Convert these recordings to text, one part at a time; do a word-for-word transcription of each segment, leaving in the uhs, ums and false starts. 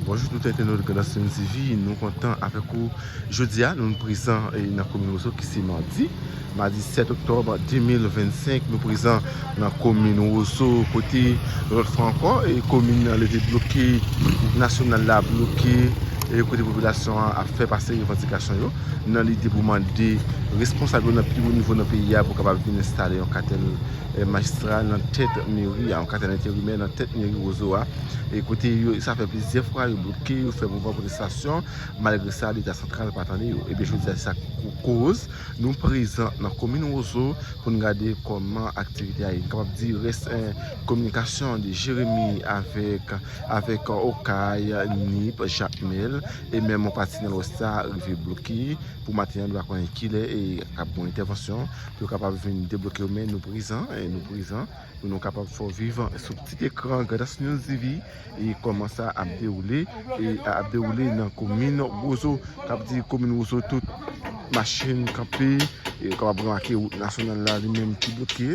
Bonjou tout entènot Grandans T V, nou kontan avèk ou. Jodi a, nou prezan, eh, nan komin Wozo ki se madi, madi sèt oktòb de mil vennsenk. Nou prezan nan komin Wozo, kote, yon lòt fwa ankò, e komin nan leve bloke, wout nasyonal la bloke, e kote popilasyon an ap fè pase revandikasyon yo, nan lide pou mande responsab yo nan pi wo nivo nan peyi a pou kapab vin enstale yon katèl, eh, majistra nan tèt meri a, yon katèl enterimè nan tèt meri Wozo a. E kote yo, sa fè plizyè fwa yo bloke, yo fè mouvman pwotestasyon, malgre sa, Leta santral pa tande yo. Ebyen, jodi a, se sa k koz nou prezan nan komin Wozo pou n gade kòman aktivite a ye. Nou kapab di rès, eh, kominikasyon de Jeremi avèk, avèk Okay, Nip, Jakmèl, e menm yon pati nan Lwès la rive bloke. Pou maten an, nou pa konnen kilè e k ap gen yon entèvansyon pou yo kapab vin debloke yo, men nou prezan, e nou prezan pou nou kapab fè w viv sou pitit ekran Grandans News T V, e kòman sa ap dewoule, e ap dewoule nan komin Wozo, k ap di komin Wozo tout machin kanpe, e w kapab remake wout nasyonal la li menm ki bloke,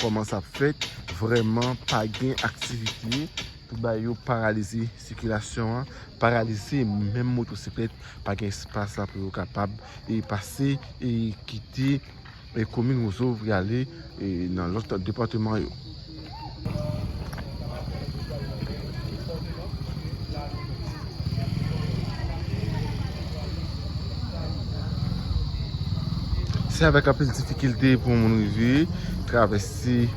kòman sa ap fèt, vrèman pa gen aktivite pou bay yo paralize sikilasyon an, paralize menm motosiklèt, pa gen espas la pou yo kapab, e pase, e kite, e komin Wozo pou y ale, e nan lòt depatman yo. Se avèk anpil difikilte pou moun rive travèse,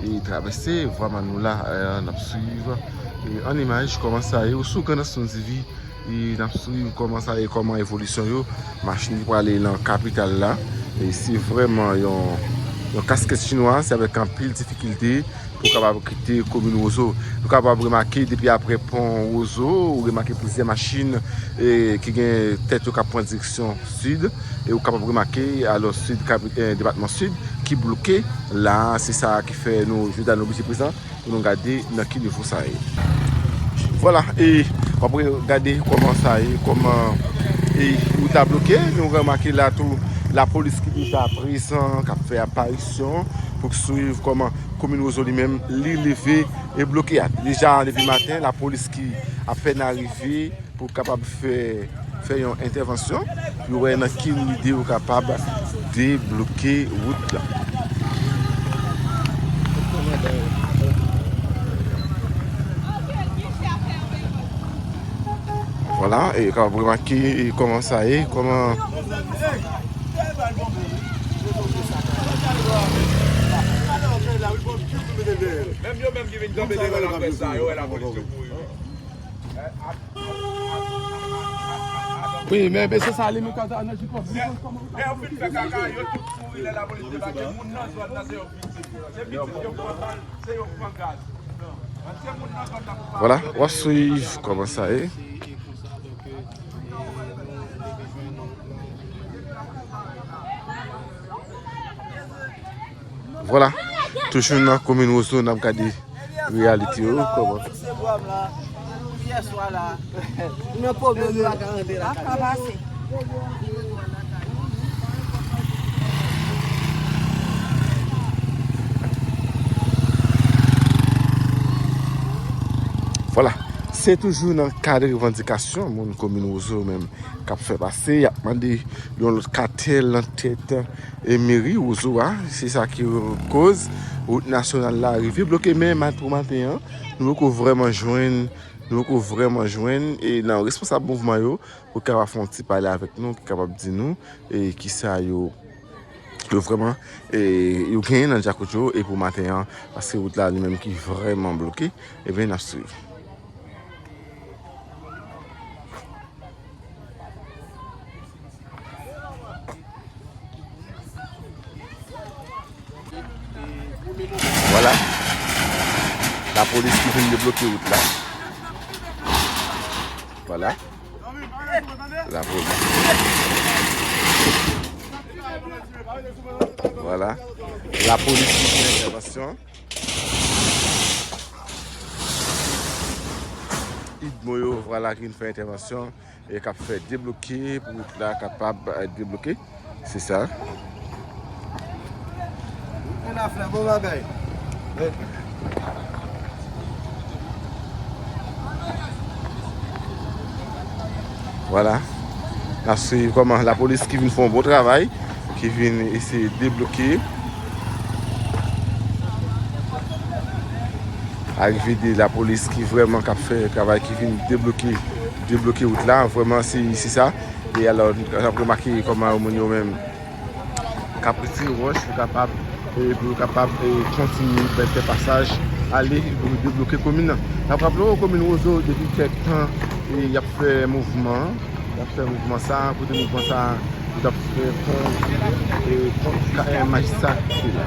e travèse vwa Manno la, e n ap swiv, e an imaj kòman sa ye, ou sou Grandans T V, e n ap swiv kòman sa ye, kòman evolisyon yo, machin ki prale nan kapital la, e se vrèman yon, yon kaskèt chinwa, se avèk anpil difikilte pou kapab kite komin Wozo. Nou kapab remake depi apre pon Wozo, ou remake plizyè machin, e, ki gen tèt yo k ap pran direksyon sid, e ou kapab remake, alò, sid, kapi-, e, depatman sid, ki bloke la, se sa ki fè nou, jodi a, nou oblije prezan pou nou gade nan ki nivo sa ye. Vwala, e w ap gade kòman sa ye, kòman, e, wout la bloke. Nou remake la tou, lapolis ki deja prezan, k ap fè aparisyon pou k swiv kòman komin Wozo li menm, li leve e bloke a. Deja depi maten, lapolis ki ap fè n arive pou kapab fè, fè yon entèvansyon, pou yo wè nan ki lide yo kapab debloke wout la. Vwala, e kapab remake, e kòman sa ye, kòman Menm yo menm ki vin kanpe devan laprès la, yo wè lapolis yo kouri. Wi, men mesye sa li menm ka nan jikòp. Lè, lè yo fin fè kaka, yo tout kouri lè lapolis debake. Moun nan zòn nan se yon viktim. Se pitit yo pran bal, se yo pran gaz. Vwala, w ap swiv kòman sa ye. Vwala, toujou nan komin Wozo, n ap gade reyalite yo, kòman. Vwala, se toujou nan kad revandikasyon moun komin Wozo menm k ap fè pase, y ap mande yon lòt katèl nan tèt, e, meri Wozo a. Se sa ki koz wout nasyonal la rive bloke, men mat-, pou maten an, nou poko vrèman jwenn, nou poko vrèman jwenn, e, nan responsab mouvman yo pou kapab fè yon ti pale avèk nou, ki kapab di nou, e, kisa yo, yo vrèman, e, yo genyen nan djakout yo, e pou maten an, paske wout la li menm ki vrèman bloke, ebyen, n ap swiv. Vwala. Lapolis ki vin debloke wout la. Vwala. Lapolis. Vwala. Lapolis ki fè entèvansyon. Idmo yo, vwala, ki vin fè entèvansyon. E k ap fè debloke pou wout la kapab, eh, debloke. Se sa. Wout la frè, bon bagay. Eh. Vwala. N ap swiv kòman lapolis ki vin fè yon bon travay, ki vin eseye debloke. Arive de lapolis ki vrèman k ap fè travay, ki vin debloke, debloke wout la. Vrèman, se, se sa. E alò, n ap remake kòman moun yo menm k ap retire wòch pou kapab, e, pou yo kapab, e, kontinye fè, fè pasaj ale pou debloke komin nan. N ap raple w, komin Wozo, depi kèk tan, e, y ap fè mouvman, y ap fè mouvman sa, kote mouvman sa, yo t ap fè kont, e, kont, e, majistra ki te la.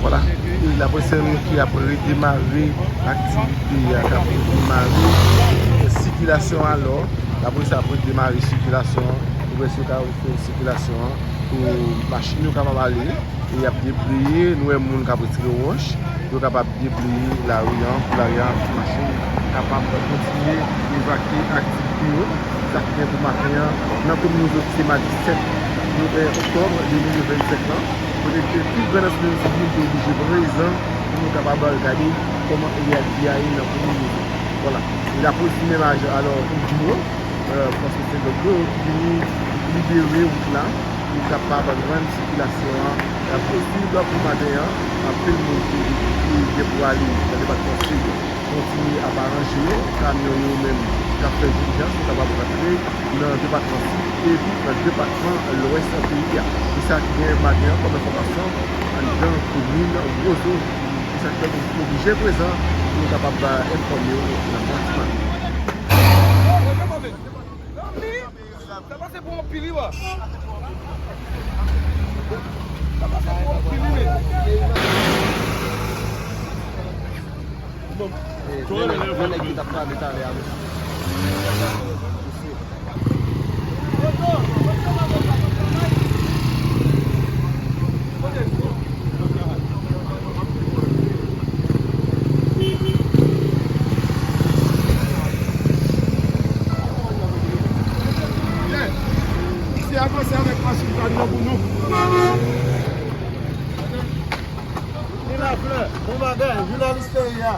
Vwala, e lapolis menm ki ap redemare aktivite a, k ap redemare sikilasyon an. Alò, lapolis ap redemare sikilasyon an, pou prèske ka ouvri sikilasyon an, pou machin yo kapab ale. E y ap debleye, nou wè moun k ap retire wòch, yo kapab debleye lari an, pou lari an, pou machin kapab kontinye evakye aktivite yo. Sa k gen pou maten an, nan komin Wozo, se madi sèt, e, oktòb de mil vennsenk lan, kote ke tout grandans minisipal te oblije prezan pou nou kapab gade kòman reyalite a ye nan komin Wozo. Vwala. E lapolis menm ajan, alò, Idmo, e, paske se lòt yo ki vini libere wout la, pou kapab rann sikilasyon an, e, posib pou maten an. Anpil moun ki, ki gen pou ale nan depatman Sid kontinye ap aranje yo, kamyon yo menm k ap fè dilijans pou kapab rantre nan depatman Sid epi nan depatman Lwès peyi a. Se sa ki gen maten an kòm enfòmasyon anndan komin Wozo. Se sa k fè nou oblije prezan pou nou kapab enfòme w nan mwachi maten. Sa pase pou yon pil, wi, bò. Sa pase pou yon pil, wi, men. Bon. Bon, nèg, bon, nèg ki t ap pale talè a, mesye. Misye avanse avèk machin kamyon pou nou. Ni Laflè, bon bagay, jounalis peyi a.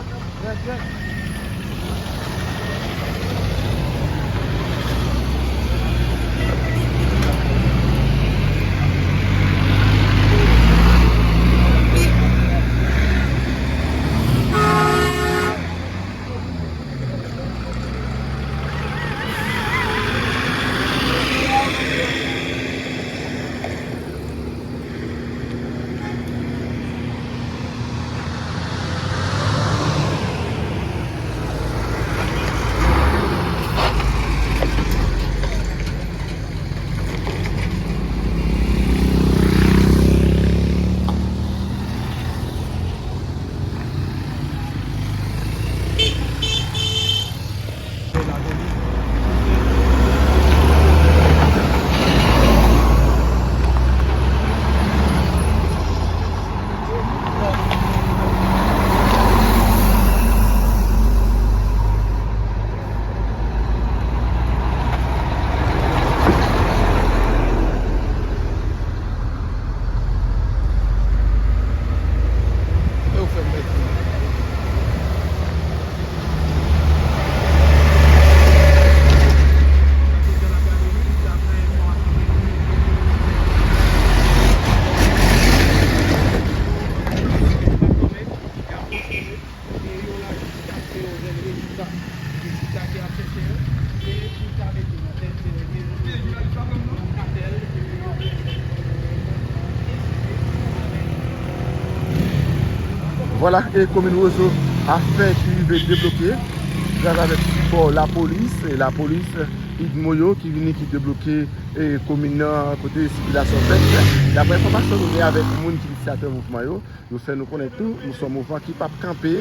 Vwala, e komin Wozo a fenk rive debloke gras avèk sipò lapolis, e lapolis Idmo yo ki vini, ki debloke, e, komin nan, kote sikilasyon fèt. Daprè enfòmasyon nou gen avèk moun ki inisiyatè mouvman yo, yo fè nou konnen tou, nou se yon mouvman ki p ap kanpe,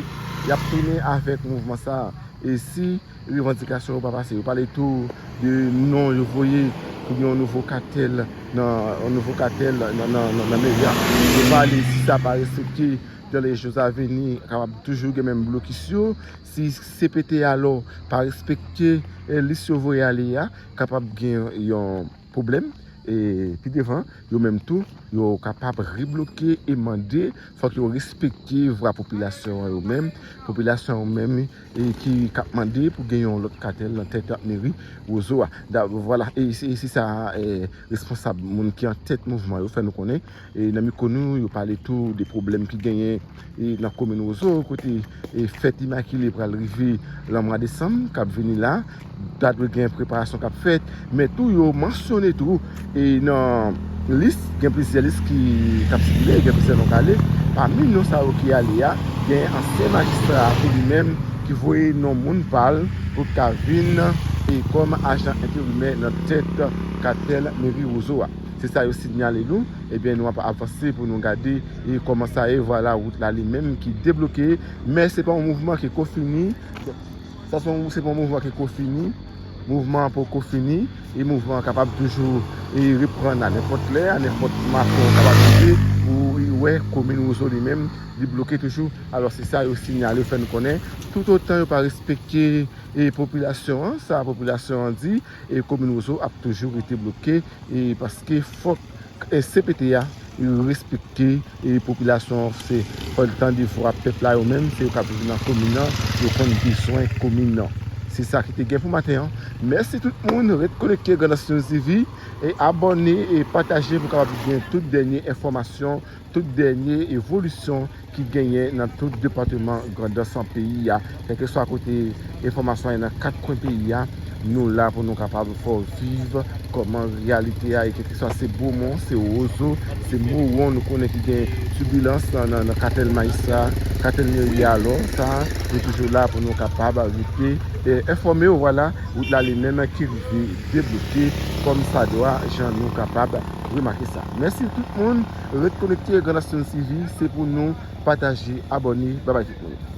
y ap tounen avèk mouvman sa a. E si revandikasyon yo pa pase, yo pale tou de non yo voye pou gen yon nouvo katèl nan, yon nouvo katèl nan, nan, nan, nan meri a. Yo pale, si sa pa respekte, dans les jours à venir, kapab toujou gen menm blokis yo. Si C P T alò pa respekte, eh, lis yo voye ale a, kapab gen yon pwoblèm. E pi devan, yo menm tou, yo kapab rebloke e mande, fòk yo respekte vwa popilasyon an yo menm. Popilasyon an yo menm, e ki k ap mande pou gen yon lòt katèl nan tèt meri Wozo a. Da, vwala, e se, e se sa, e, responsab, moun ki an tèt mouvman yo fè nou konnen. E nan mikwo nou, yo pale tou de pwoblèm ki genyen, e, nan komin Wozo, kote, e, fèt Imakile pral rive lan mwa desanm k ap vini la. Ta dwe gen preparasyon k ap fèt, men tou yo mansyone tou, e, nan lis, gen plizyè lis ki, k ap sikile, gen plizyè non k ale. Pami non sa yo ki ale a, gen ansyen majistra tou li menm ki voye non moun pa l pou l ka vin, e, kòm ajan enterimè nan tèt katèl meri Wozo a. Se sa yo sinyale nou. Ebyen, nou ap avanse pou nou gade, e, kòman sa ye. Vwala, wout la li menm ki debloke, men se pa yon mouvman ki ko fini. Sa se yon, se pa yon mouvman ki ko fini. Mouvman an poko fini, e mouvman an kapab toujou, e, reprann a nenpòt lè, a nenpòt maten w kapab rive, ou wè komin Wozo li menm, li bloke toujou. Alò, se sa yo sinyale, yo fè n konnen, toutotan yo pa respekte, e, popilasyon an, sa popilasyon an di, e komin Wozo ap toujou rete bloke, e paske fòk, e, C P T a respekte, e, popilasyon an. Se fò l tande vwa pèp la yo menm, se yo k ap viv nan komin nan, yo konn bezwen komin nan. Se sa ki te gen pou maten an. Mèsi tout moun, ret konekte Grandans News T V, e abòne e pataje pou kapab gen tout dènye enfòmasyon, tout dènye evolisyon ki genyen nan tout depatman Grandans an peyi a. Kèlkeswa kote enfòmasyon an ye nan kat kwen peyi a, nou la pou nou kapab fè w viv kòman reyalite a ye, kèlkeswa se Bomon, se Wozo, se Mawon, nou konnen ki gen tibilans nan, nan, nan katèl majistra, katèl meri a, alò sa, nou toujou la pou nou kapab rete, e, enfòme w, vwala, wout la li menm ki rive debloke kòm sa dwa, jan nou kapab remake sa. Mèsi tout moun, ret konekte Grandans News T V, se pou nou pataje, abòne, babay tout moun.